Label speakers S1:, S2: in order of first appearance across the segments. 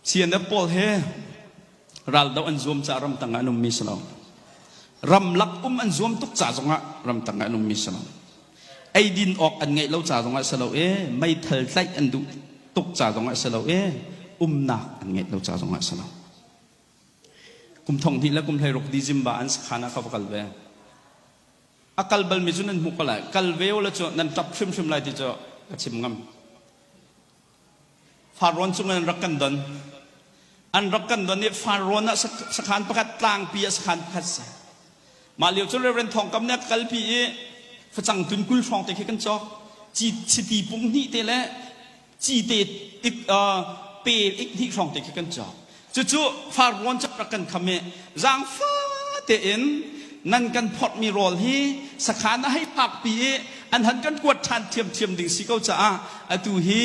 S1: CNF pawl he raldoh an zuam caah ramtang ah an ummi si lo. Ramlak um an zuam tuk ca zongah ramtang ah an ummi si lo. Eidin awk an ngeih lo ca zongah si lo i meithal tlaih an duh tuk ca zongah si lo i umnak an ngeih lo ca zongah si lo. Kum thong hnih le kum 16 December an sakhan ah ka va kal ve. A kal balmi cu nan hmuh ko lai. Kal ve u la cu nan ṭap hrimhrim lai ti cu ka chim ngam. Farrawn cung in an rak kan don. An rak kan don i Farrawn ah sakhan pakhat tlangpi ah sakhan pakhat si. Mah lio cu Reverend Thawng Kam nih a kalpi i facang tun 20 hrawng te khi kan cawk. Chiti pung hnih te le cite ik pe ik hnih hrawng te khi kan cawk. Cucu farrawn cu rak kan kham i zaangfa tein nan kan phorhmi rawl hi sakhan a hei phakpi i an han kan kuat ṭhan ṭhiamṭhiam ding si ko caah atu hi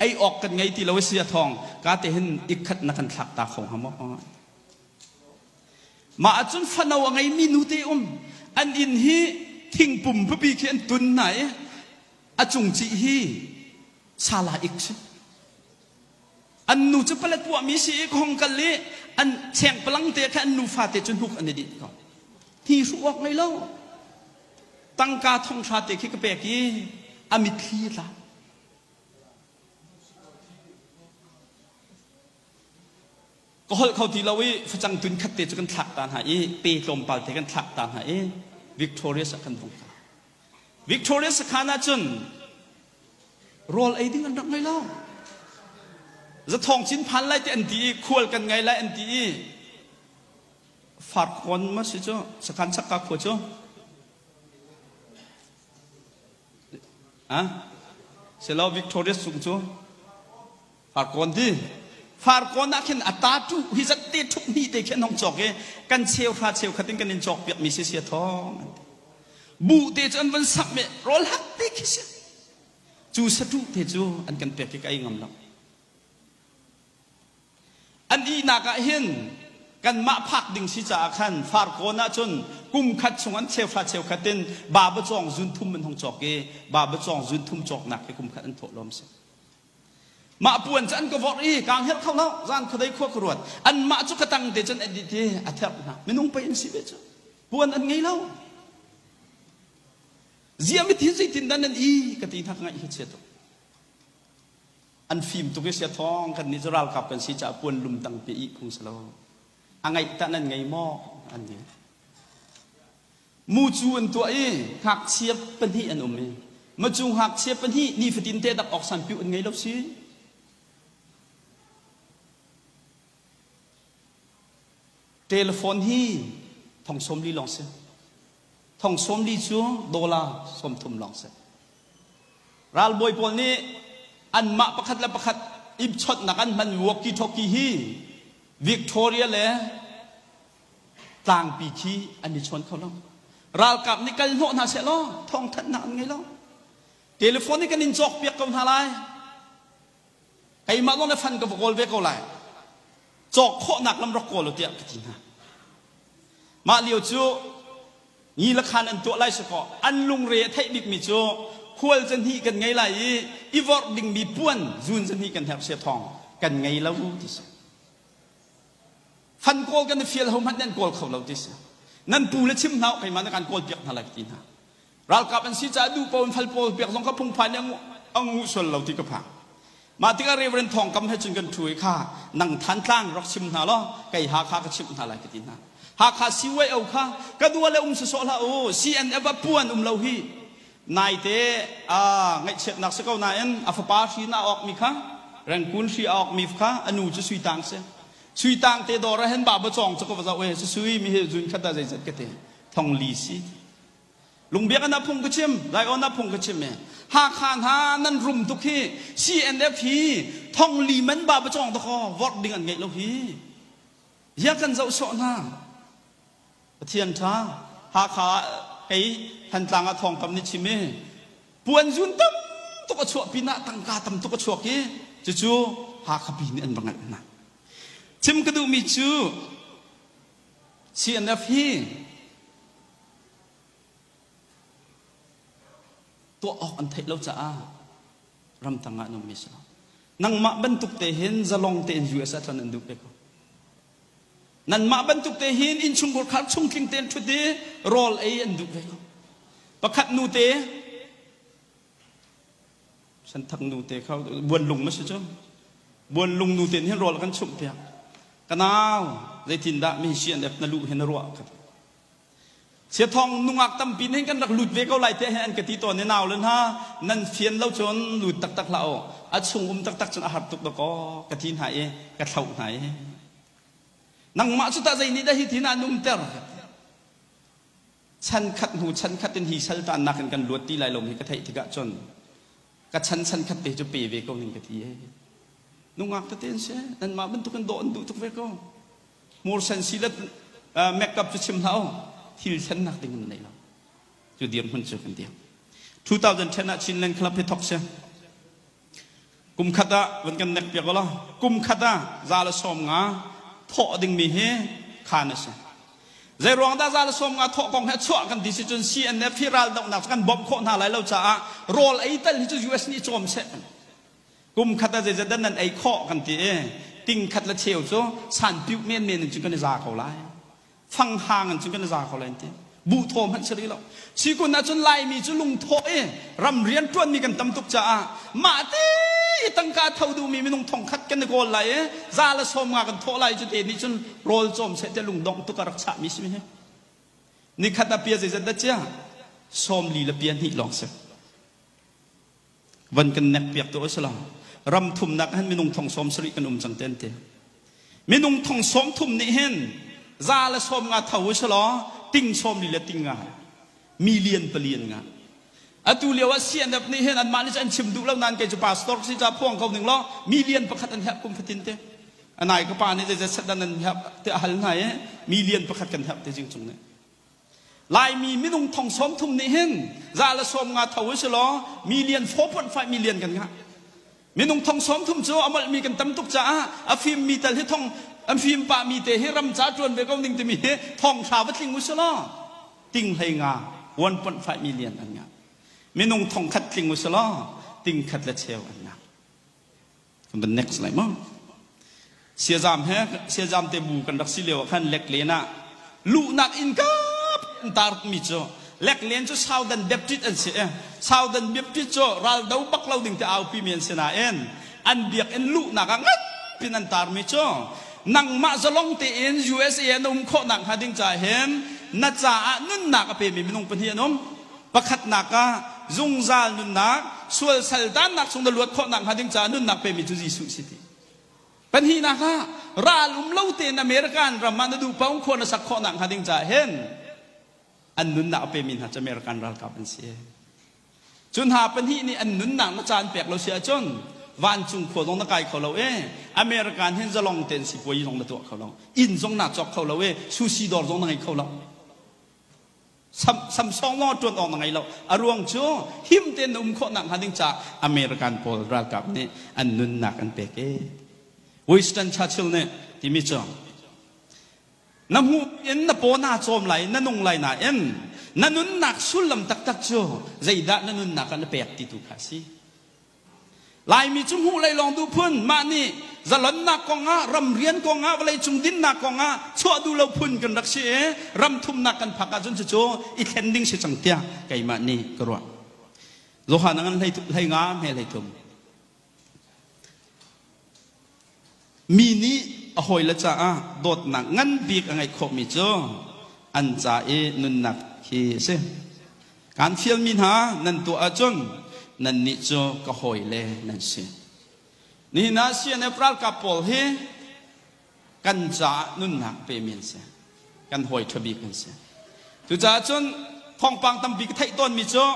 S1: ei awk kan ngei ti lo a si a thawng ka te hin ikkhat na kan thlak ta kho hnga maw? Mah ahcun fano a ngeimi nute um an inn hi thingpum pipi khi an tun hna i a cungcih hi sala ik si. An nu cu paletwahmi si i ka hong kal i an chengpalang te kha an nufa te cu hnuk an i dinh ko. Hi hruh awk ngei lo. Tangka thonghra te khi ka pek i a mitthli a tla. Ka holh kho ti lo i facang tun khat te cu kan thlak ta hna i pe tlawmpal te kan thlak ta hna i Victorious ah kan vung kal. Victorious sakhan ah cun rawl ei ding an rak ngei lo. Zathawng cin phan lai te an ti i khual kan ngei lai an ti i farkawn ma si cu sakhan chakka khua cu ah silo Victorious sung cu Farkawn ti Farkawn ah khin a ta tu hi zat te thup hnih te khi an hong cawk i kan cheu hra cheu khat in kan in cawk piak mi si sia thawng an ti buh te cu an van sak me rawl hak te khi si cu satu te cu an kan pek i ka ei ngam lo an ihnak ah hin kanmah phak ding si caah khan farkawn ah cun kum khat chung an cheuhra cheukhat in baba cawng zun thum an hong cawk i baba cawng zun thum cawknak hi kum khat an thawh lawm si Mah puan cu an ka vorh i kaa hngelh kho lo. Zan khuadei khua ka ruat. Anmah cu ka tang te cun an dit i a therh hna. Minung pei an si ve cu. Puan an ngei lo. Ziah mithi zeitin dah nan i ka ti hna ka ngaih hi chia tuk. An fim tuk i sia thawng kan nih cu ralkap kan si caah puan lum tang pe i phung si lo. A ngaih tah nan ngei maw? An ti. Mucu an tuah i ngakchia pahnih an um i macu ngakchia pahnih nifatin te dak awk sanpiu an ngei lo si. Telephone hi thong 40 lawng si. Thong 40 cu dollar 30 lawng si. Ralbawi pawl nih anmah pakhat le pakhat i chawnhnak an hman walkie talkie hi Victoria le tlangpi khi an i chawn kho lo. Ralkap nih kal hnawh hna seh law thawngthanhnak an ngei lo. Telephone hi kan in cawk piak ko hna lai. Keimah lawng le fan ka va kawl ve ko lai. Cawk khawhnak lam rak kawl u tiah ka ti hna. Mah lio cu ni le khan an tuah lai si kaw an lungre a theih bikmi cu khual zahnih kan ngei lai i i vorh dingmi puan zun zahnih kan herh sia thawng kan ngei lo ti si. Fan kawl kan i fial ho hmanh nan kawl kho lo ti si. Nan pu le chim hna keimah na kan kawl piak hna lai ka ti hna. Ralkap an si caah duh paoh in fal pawl piak zong kha phungphai nih a ngu sual lo ti ka phang. Mah tikah Reverend Thawng Kam he cun kan ṭhu i kha nang Thantlang rak chim hna law kei Hakha ka chimh hna lai ka ti hna. Hakha CYO kha ka dua le um sawsawh hlah u CNF ah puan um lo hi naite ngaihchiatnak si ko nain a fapa hri na awkmi kha Rengkun hri a awkmi kha a nu cu Sui Tang si. Sui Tang te dawr ah hin ba ba cawng cu ka va zoh e sui mi hi zun khat ah zeizat ka ti thong li si. Lungbiak an phung ka chim Laion ah phung ka chim e Hakha hna nan rum tuk hi CNF hi thong li man ba ba cawng dakaw vorh ding an ngeih lo hi. Ya kan zoh sawh hna. Pathian ṭha Hakha ah kei Thantlang ah thawngkam nih chim i puan zun tam tuk a chuah pinah tangka tam tuk a chuak i cucu Hakha pi nih an va ngalh hna. Chim ka duhmi cu CNF hi tuah awk an theih lo caah ramtang ah an ummi si lo. Nangmah bantuk te hin zalong tein US ah tlon an duh ve ko. Nanmah bantuk te hin innchungkhar khar chungtling tein ṭhut i rawl ei an duh ve ko. Pakhat nu te Senthak nu te kha buanlung ma si cu. Buanlung nu te hin rawl kan chumh piak. Ka nau zeitindah mi CNF na luh hin na ruah ka ti. Siathawng nungak tampi nih kan rak lut ve ko lai tiah hin an ka ti tawn i nau le hna nan fian lo cun lut taktak hlah u a chung um taktak cun a har tuk dakaw ka ti hna i ka thloh hna i nangmah cu tah zei nih dah hi tin an umter chan khat hnu chan khat in hi saltannak in kan luat ti lai lo hi ka theih tikah cun ka chan chan khat te cu pe ve ko ning ka ti e nungak tete an si nanmah bantukin dawh an duh tuk ve ko Hmursen si le makeup cu chim hlah u thil thlennak ding an nei lo cu dirhmun cu kan dir 2010 ah Chinland Club hi thok si kum khat ah van kan nek piak law kum khat ah za le sawm nga thawh dingmi hi khan a si zei ruang dah za le sawm nga thawh kong he chuah kan ti si cun CNF hi ral dohnak cu kan bawmh khawh hna lai lo caah rawl ei tal hi cu US nih cawm seh Kum khat ah zeizat dah nan ei khawh kan ti i ting khat le cheu cu sanpiuh menmen in cun kan i za ko lai. Fanghang in cun kan i za ko lai an ti. Buh thaw hmanh si rih lo. Sikun ahcun Laimi cu lungthawh i ram rian ṭuanmi kan tam tuk caah mah ti i tangka tho duhmi minung thong khat kan i kawl lai i za le sawm nga kan thawh lai cu te nih cun rawl cawm seh tiah lungdongh tuk a rak chahmi si hi. Nikhat ah pia zeizat dah cia? Sawm li le pia hnih lawng si. Van kan nek piak tu a si lo. Ram thumnak hin minung thong sawm sarih kan um cang te an ti. Minung thong sawm thum nih hin za le sawm nga tho u si law ting sawm li le ting nga million pali an ngah. Atu lio ah CNF nih hin anmah nih cu an chim duh lo nain kei cu pastor si ca phuang ko ning law million pakhat an herh kum fatin te. Anai ka pa nih zeizat set dan an herh te a hal hna i million pakhat kan herh te jing cung nih. Laimi minung thong sawm thum nih hin za le sawm nga tho u si law million 4.5 million kan ngah. Minung thong sawm thum cu a molhmi kan tam tuk caah a fimmi tal hi thong an fim pahmi te hi ram ca ṭuan ve ko ning timi hi thong hra va tling u si law ting hlei nga 1.5 million an ngah. Minung thong khat tling u si law ting khat le cheu an ngah. Kan van next lai maw? Siazam he siazam te bu kan rak si lio ah khan leklen ah luhnak inn kap an tar mi cu leklen cu Southern Baptist an si i Southern Baptist cu raldo bak lo ding te aupi mi an si nain an biakinn luhnak ah ngan pin an tar mi cu nangmah zalong tein USA na um khawh nak hnga ding ca hin na caah nunnak a pe mi minung pahnih an um Pakhatnak ah zungzal nunnak, sual saltannak chung na luat khawhnak hnga ding caah nunnak pemi cu Jesuh si ti. Pahnihnak ah ral um lo tein American ram ah na duh paoh khua na sak khawhnak hnga ding caah hin an nunnak a pemi hna cu American ralkap an si. Cu hna pahnih nih an nunnak na caan pek lo si ahcun vancung khua zong na kai kho lo i American hin zalong tein sipuayi zong na tuah kho lo. Inn zong naa cawk kho lo i sushi dawr zong na ngei kho lo. Samsung lawng ṭuan awk na ngei lo. A ruang cu him tein na um khawh nak hnga ding caah American pawl ralkap nih an nunnak an pek i Winston Churchill nih timi cu na hmuh in na paw naa cawm lai na nung lai nain na nunnak sullam taktak cu zeidah na nunnak ah na pek ti tu kha a si. Laimi cu hmuh lei lawng duh phun, mah nih zalonnak kongah, ramrian kongah, vawleicung dinnak kongah chuah duh lo phun kan rak si i ram thumnak kan phak ahcun cucu i thlen ding si cang tiah keimah nih ka ruah. Johan a ngan hlei nga hme hlei thum. Mi nih a hawile caah dawtnak ngan bik a ngeih khawhmi cu an ca i nunnak hi a si. Kaan fialmi hna nan tuah ahcun nannih cu ka hawile nan si. Nihin ah CNF ralkap pawl hi kan caah nunnak pemi an si. Kan hawi ṭha bik an si. Cucaah cun thawngpang tampi ka theih tawnmi cu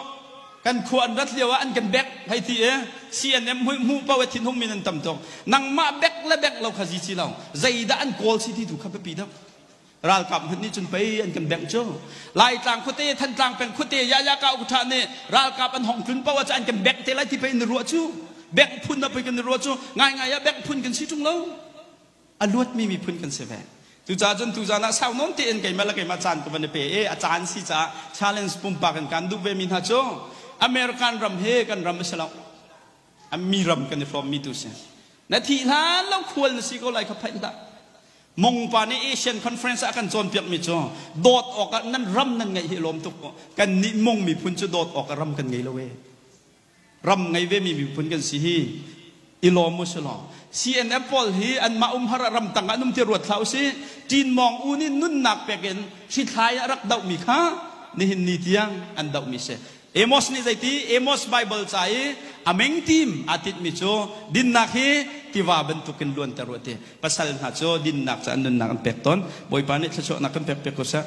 S1: kan khua an rat lio ah an kan bek hei ti i CNM hmuh paoh i thinhung mi nan tam tuk. Nangmah bek le bek lo kha zi si lo. Zeidah an kawl si ti tu kha biapi deuh. Ralkap hmanh nih cun pei an kan bengh cu. Laitlang khuate, Thantlang peng khuate, Yaya ka ukṭha nih ralkap an hong tlun paoh ah an kan bengh te lai ti pei na ruah cu. Bengh phun ah pei kan i ruah cu. Ngaingai ah bengh phun kan si ṭung lo. A luatmi miphun kan si ve. Cucaah cun tuzan ah sau nawn tein keimah le keimah caan ka van i pe i a caan si caah challenge pumpak in kan duh vemi hna cu American ram hi kan ram a si lo. A mi ram kan i hrawmmi tu si. Na thih hlan lo khual na si ko lai kha phaih hlah. Mongpa nih Asian Conference ah a kan cawnpiakmi cu dawt awkah nan ram nan ngeih hi lawm tuk ko. Kan nih Mong miphun cu dawt awkah ram kan ngei lo e. Ram ngei ve mi miphun kan si hi i lawm u si law. CNF pawl hi anmah umhar ah ramtang ah an um ti ruat hlah u si. Ṭin Mawng U nih nunnak pek in hrithlai ah rak dohmi kha nihin ni tiang an dohmi si. Amos nih zeiti Amos Bible ca i a meng tim aa tinhmi cu dinnak hi tiva bantukin luanter u a ti. Pasal hna cu dinnak ca an nunnak an pek tawn. Bawipa nih thluachuahnak kan pek piak ko seh.